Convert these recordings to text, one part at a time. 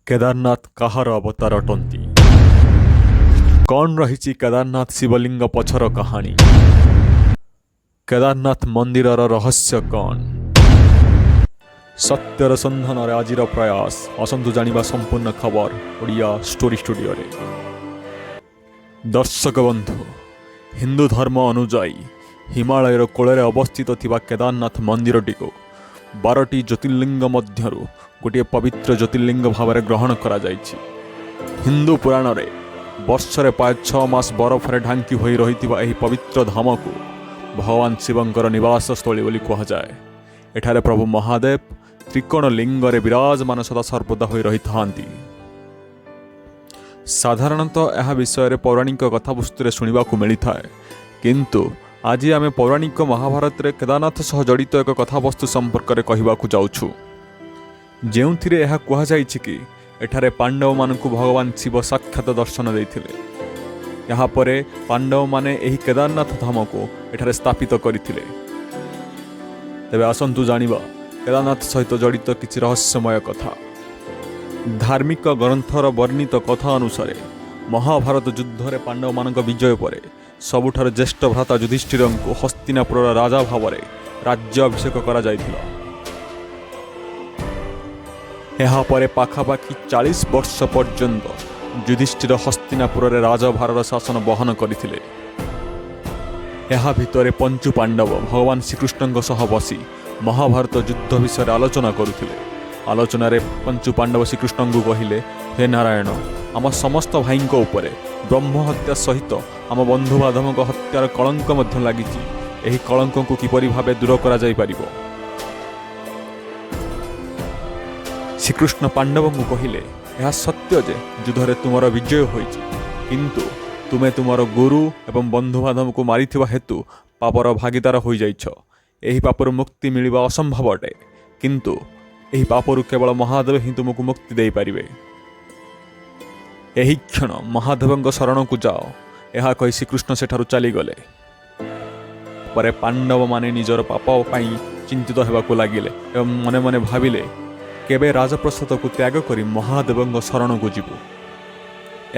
କେଦାରନାଥ କାହାର ଅବତାର ଅଟନ୍ତି? କ'ଣ ରହିଛି କେଦାରନାଥ ଶିବଲିଙ୍ଗ ପଛର କାହାଣୀ? କେଦାରନାଥ ମନ୍ଦିରର ରହସ୍ୟ କ'ଣ? ସତ୍ୟର ସନ୍ଧାନରେ ଆଜିର ପ୍ରୟାସ। ଆସନ୍ତୁ ଜାଣିବା ସମ୍ପୂର୍ଣ୍ଣ ଖବର ଓଡ଼ିଆ ଷ୍ଟୋରି ଷ୍ଟୁଡ଼ିଓରେ। ଦର୍ଶକ ବନ୍ଧୁ, ହିନ୍ଦୁ ଧର୍ମ ଅନୁଯାୟୀ ହିମାଳୟର କୋଳରେ ଅବସ୍ଥିତ ଥିବା କେଦାରନାଥ ମନ୍ଦିରଟିକୁ 12ଟି ଜ୍ୟୋତିର୍ଲିଙ୍ଗ ମଧ୍ୟରୁ ଗୋଟିଏ ପବିତ୍ର ଜ୍ୟୋତିର୍ଲିଙ୍ଗ ଭାବରେ ଗ୍ରହଣ କରାଯାଇଛି। ହିନ୍ଦୁ ପୁରାଣରେ ବର୍ଷରେ ପ୍ରାୟ 6 ମାସ ବରଫରେ ଢାଙ୍କି ହୋଇ ରହିଥିବା ଏହି ପବିତ୍ର ଧାମକୁ ଭଗବାନ ଶିବଙ୍କର ନିବାସସ୍ଥଳୀ ବୋଲି କୁହାଯାଏ। ଏଠାରେ ପ୍ରଭୁ ମହାଦେବ ତ୍ରିକୋଣ ଲିଙ୍ଗରେ ବିରାଜମାନ ସଦା ସର୍ବଦା ହୋଇ ରହିଥାନ୍ତି। ସାଧାରଣତଃ ଏହା ବିଷୟରେ ପୌରାଣିକ କଥାବସ୍ତୁରେ ଶୁଣିବାକୁ ମିଳିଥାଏ, କିନ୍ତୁ ଆଜି ଆମେ ପୌରାଣିକ ମହାଭାରତରେ କେଦାରନାଥ ସହ ଜଡ଼ିତ ଏକ କଥାବସ୍ତୁ ସମ୍ପର୍କରେ କହିବାକୁ ଯାଉଛୁ, ଯେଉଁଥିରେ ଏହା କୁହାଯାଇଛି କି ଏଠାରେ ପାଣ୍ଡବମାନଙ୍କୁ ଭଗବାନ ଶିବ ସାକ୍ଷାତ ଦର୍ଶନ ଦେଇଥିଲେ। ଏହାପରେ ପାଣ୍ଡବମାନେ ଏହି କେଦାରନାଥ ଧାମକୁ ଏଠାରେ ସ୍ଥାପିତ କରିଥିଲେ। ତେବେ ଆସନ୍ତୁ ଜାଣିବା କେଦାରନାଥ ସହିତ ଜଡ଼ିତ କିଛି ରହସ୍ୟମୟ କଥା। ଧାର୍ମିକ ଗ୍ରନ୍ଥର ବର୍ଣ୍ଣିତ କଥା ଅନୁସାରେ ମହାଭାରତ ଯୁଦ୍ଧରେ ପାଣ୍ଡବମାନଙ୍କ ବିଜୟ ପରେ ସବୁଠାରୁ ଜ୍ୟେଷ୍ଠ ଭ୍ରାତା ଯୁଧିଷ୍ଠିରଙ୍କୁ ହସ୍ତିନାପୁରର ରାଜା ଭାବରେ ରାଜ୍ୟାଭିଷେକ କରାଯାଇଥିଲା। ଏହାପରେ ପାଖାପାଖି 40 ବର୍ଷ ପର୍ଯ୍ୟନ୍ତ ଯୁଧିଷ୍ଠିର ହସ୍ତିନାପୁରରେ ରାଜଭାରର ଶାସନ ବହନ କରିଥିଲେ। ଏହା ଭିତରେ ପଞ୍ଚୁ ପାଣ୍ଡବ ଭଗବାନ ଶ୍ରୀକୃଷ୍ଣଙ୍କ ସହ ବସି ମହାଭାରତ ଯୁଦ୍ଧ ବିଷୟରେ ଆଲୋଚନା କରୁଥିଲେ। ଆଲୋଚନାରେ ପଞ୍ଚୁ ପାଣ୍ଡବ ଶ୍ରୀକୃଷ୍ଣଙ୍କୁ କହିଲେ, "ହେ ନାରାୟଣ, ଆମ ସମସ୍ତ ଭାଇଙ୍କ ଉପରେ ବ୍ରହ୍ମ ହତ୍ୟା ସହିତ ଆମ ବନ୍ଧୁବାନ୍ଧବଙ୍କ ହତ୍ୟାର କଳଙ୍କ ମଧ୍ୟ ଲାଗିଛି। ଏହି କଳଙ୍କକୁ କିପରି ଭାବେ ଦୂର କରାଯାଇପାରିବ?" ଶ୍ରୀକୃଷ୍ଣ ପାଣ୍ଡବଙ୍କୁ କହିଲେ, "ଏହା ସତ୍ୟ ଯେ ଯୁଦ୍ଧରେ ତୁମର ବିଜୟ ହୋଇଛି, କିନ୍ତୁ ତୁମେ ତୁମର ଗୁରୁ ଏବଂ ବନ୍ଧୁବାନ୍ଧବଙ୍କୁ ମାରିଥିବା ହେତୁ ପାପର ଭାଗୀଦାର ହୋଇଯାଇଛ। ଏହି ପାପରୁ ମୁକ୍ତି ମିଳିବା ଅସମ୍ଭବ ଅଟେ, କିନ୍ତୁ ଏହି ପାପରୁ କେବଳ ମହାଦେବ ହିଁ ତୁମକୁ ମୁକ୍ତି ଦେଇପାରିବେ। ଏହି କ୍ଷଣ ମହାଦେବଙ୍କ ଶରଣକୁ ଯାଅ।" ଏହା କହି ଶ୍ରୀକୃଷ୍ଣ ସେଠାରୁ ଚାଲିଗଲେ। ପରେ ପାଣ୍ଡବମାନେ ନିଜର ପାପ ପାଇଁ ଚିନ୍ତିତ ହେବାକୁ ଲାଗିଲେ ଏବଂ ମନେ ମନେ ଭାବିଲେ, କେବେ ରାଜପ୍ରାସାଦକୁ ତ୍ୟାଗ କରି ମହାଦେବଙ୍କ ଶରଣକୁ ଯିବୁ।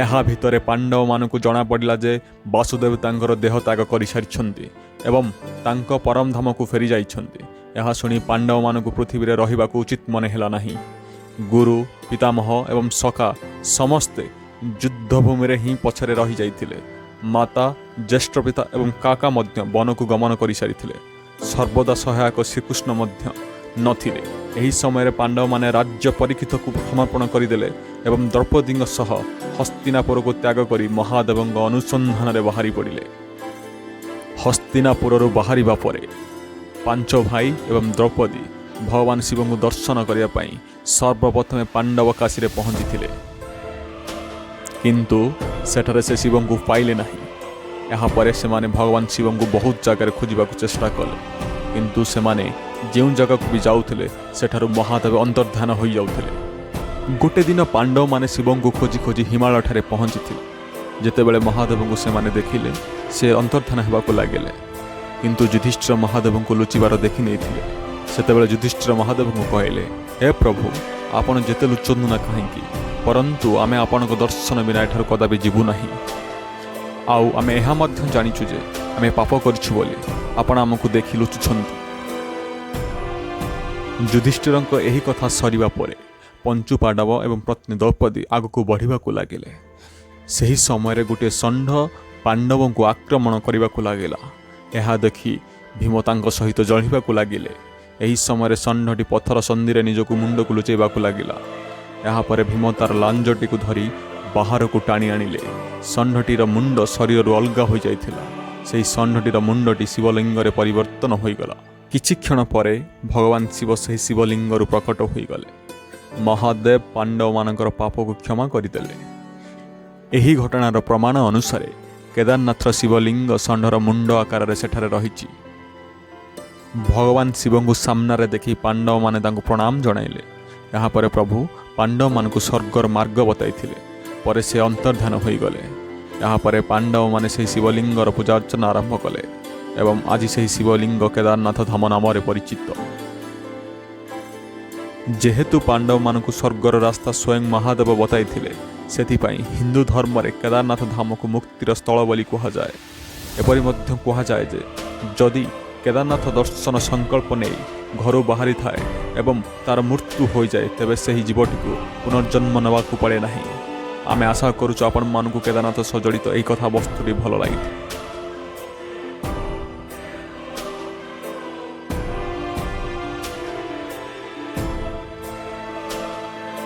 ଏହା ଭିତରେ ପାଣ୍ଡବମାନଙ୍କୁ ଜଣାପଡ଼ିଲା ଯେ ବାସୁଦେବ ତାଙ୍କର ଦେହ ତ୍ୟାଗ କରିସାରିଛନ୍ତି ଏବଂ ତାଙ୍କ ପରମଧାମକୁ ଫେରିଯାଇଛନ୍ତି। ଏହା ଶୁଣି ପାଣ୍ଡବମାନଙ୍କୁ ପୃଥିବୀରେ ରହିବାକୁ ଉଚିତ ମନେ ହେଲା ନାହିଁ। ଗୁରୁ, ପିତାମହ ଏବଂ ସଖା ସମସ୍ତେ ଯୁଦ୍ଧଭୂମିରେ ହିଁ ପଛରେ ରହିଯାଇଥିଲେ। ମାତା, ଜ୍ୟେଷ୍ଠ ପିତା ଏବଂ କାକା ମଧ୍ୟ ବନକୁ ଗମନ କରିସାରିଥିଲେ। ସର୍ବଦା ସହାୟକ ଶ୍ରୀକୃଷ୍ଣ ମଧ୍ୟ ନଥିଲେ। ଏହି ସମୟରେ ପାଣ୍ଡବମାନେ ରାଜ୍ୟ ପରୀକ୍ଷିତକୁ ସମର୍ପଣ କରିଦେଲେ ଏବଂ ଦ୍ରୌପଦୀଙ୍କ ସହ ହସ୍ତିନାପୁରକୁ ତ୍ୟାଗ କରି ମହାଦେବଙ୍କ ଅନୁସନ୍ଧାନରେ ବାହାରି ପଡ଼ିଲେ। ହସ୍ତିନାପୁରରୁ ବାହାରିବା ପରେ ପାଞ୍ଚ ଭାଇ ଏବଂ ଦ୍ରୌପଦୀ ଭଗବାନ ଶିବଙ୍କୁ ଦର୍ଶନ କରିବା ପାଇଁ ସର୍ବପ୍ରଥମେ ପାଣ୍ଡବ କାଶୀରେ ପହଞ୍ଚିଥିଲେ, କିନ୍ତୁ ସେଠାରେ ସେ ଶିବଙ୍କୁ ପାଇଲେ ନାହିଁ। ଏହାପରେ ସେମାନେ ଭଗବାନ ଶିବଙ୍କୁ ବହୁତ ଜାଗାରେ ଖୋଜିବାକୁ ଚେଷ୍ଟା କଲେ, କିନ୍ତୁ ସେମାନେ ଯେଉଁ ଜାଗାକୁ ବି ଯାଉଥିଲେ, ସେଠାରୁ ମହାଦେବ ଅନ୍ତର୍ଦ୍ଧାନ ହୋଇଯାଉଥିଲେ। ଗୋଟେ ଦିନ ପାଣ୍ଡବମାନେ ଶିବଙ୍କୁ ଖୋଜି ଖୋଜି ହିମାଳୟଠାରେ ପହଞ୍ଚିଥିଲେ। ଯେତେବେଳେ ମହାଦେବଙ୍କୁ ସେମାନେ ଦେଖିଲେ, ସେ ଅନ୍ତର୍ଦ୍ଧାନ ହେବାକୁ ଲାଗିଲେ, କିନ୍ତୁ ଯୁଧିଷ୍ଠିର ମହାଦେବଙ୍କୁ ଲୁଚିବାର ଦେଖି ନେଇଥିଲେ। ସେତେବେଳେ ଯୁଧିଷ୍ଠିର ମହାଦେବଙ୍କୁ କହିଲେ, "ହେ ପ୍ରଭୁ, ଆପଣ ଯେତେ ଲୁଚନ୍ତୁ ନା କାହିଁକି, ପରନ୍ତୁ ଆମେ ଆପଣଙ୍କ ଦର୍ଶନ ବିନା ଏଠାରୁ କଦାପି ଯିବୁ ନାହିଁ। ଆଉ ଆମେ ଏହା ମଧ୍ୟ ଜାଣିଛୁ ଯେ ଆମେ ପାପ କରିଛୁ ବୋଲି ଆପଣ ଆମକୁ ଦେଖି ଲୁଚୁଛନ୍ତି।" ଯୁଧିଷ୍ଠିରଙ୍କ ଏହି କଥା ସରିବା ପରେ ପଞ୍ଚୁ ପାଣ୍ଡବ ଏବଂ ପତ୍ନୀ ଦ୍ରୌପଦୀ ଆଗକୁ ବଢ଼ିବାକୁ ଲାଗିଲେ। ସେହି ସମୟରେ ଗୋଟିଏ ଷଣ୍ଢ ପାଣ୍ଡବଙ୍କୁ ଆକ୍ରମଣ କରିବାକୁ ଲାଗିଲା। ଏହା ଦେଖି ଭୀମ ତାଙ୍କ ସହିତ ଲଢ଼ିବାକୁ ଲାଗିଲେ। ଏହି ସମୟରେ ଷଣ୍ଢଟି ପଥର ସନ୍ଧିରେ ନିଜକୁ ମୁଣ୍ଡକୁ ଲୁଚେଇବାକୁ ଲାଗିଲା। ଏହାପରେ ଭୀମ ତାର ଲାଞ୍ଜଟିକୁ ଧରି ବାହାରକୁ ଟାଣି ଆଣିଲେ। ଷଣ୍ଢଟିର ମୁଣ୍ଡ ଶରୀରରୁ ଅଲଗା ହୋଇଯାଇଥିଲା। ସେହି ଷଣ୍ଢଟିର ମୁଣ୍ଡଟି ଶିବଲିଙ୍ଗରେ ପରିବର୍ତ୍ତନ ହୋଇଗଲା। କିଛି କ୍ଷଣ ପରେ ଭଗବାନ ଶିବ ସେହି ଶିବଲିଙ୍ଗରୁ ପ୍ରକଟ ହୋଇଗଲେ। ମହାଦେବ ପାଣ୍ଡବମାନଙ୍କର ପାପକୁ କ୍ଷମା କରିଦେଲେ। ଏହି ଘଟଣାର ପ୍ରମାଣ ଅନୁସାରେ କେଦାରନାଥର ଶିବଲିଙ୍ଗ ଷଣ୍ଢର ମୁଣ୍ଡ ଆକାରରେ ସେଠାରେ ରହିଛି। ଭଗବାନ ଶିବଙ୍କୁ ସାମ୍ନାରେ ଦେଖି ପାଣ୍ଡବମାନେ ତାଙ୍କୁ ପ୍ରଣାମ ଜଣାଇଲେ। ଏହାପରେ ପ୍ରଭୁ ପାଣ୍ଡବମାନଙ୍କୁ ସ୍ୱର୍ଗର ମାର୍ଗ ବତାଇଥିଲେ। ପରେ ସେ ଅନ୍ତର୍ଦ୍ଧାନ ହୋଇଗଲେ। ଏହାପରେ ପାଣ୍ଡବମାନେ ସେହି ଶିବଲିଙ୍ଗର ପୂଜା ଅର୍ଚ୍ଚନା ଆରମ୍ଭ କଲେ ଏବଂ ଆଜି ସେହି ଶିବଲିଙ୍ଗ କେଦାରନାଥ ଧାମ ନାମରେ ପରିଚିତ। ଯେହେତୁ ପାଣ୍ଡବମାନଙ୍କୁ ସ୍ୱର୍ଗର ରାସ୍ତା ସ୍ୱୟଂ ମହାଦେବ ବତାଇଥିଲେ, ସେଥିପାଇଁ ହିନ୍ଦୁ ଧର୍ମରେ କେଦାରନାଥ ଧାମକୁ ମୁକ୍ତିର ସ୍ଥଳ ବୋଲି କୁହାଯାଏ। ଏପରି ମଧ୍ୟ କୁହାଯାଏ ଯେ ଯଦି କେଦାରନାଥ ଦର୍ଶନ ସଂକଳ୍ପ ନେଇ ଘରୁ ବାହାରିଥାଏ ଏବଂ ତାର ମୃତ୍ୟୁ ହୋଇଯାଏ, ତେବେ ସେହି ଜୀବଟିକୁ ପୁନର୍ଜନ୍ମ ନେବାକୁ ପଡ଼େ ନାହିଁ। ଆମେ ଆଶା କରୁଛୁ ଆପଣମାନଙ୍କୁ କେଦାରନାଥ ସହ ଜଡ଼ିତ ଏହି କଥାବସ୍ତୁଟି ଭଲ ଲାଗିଥିବ।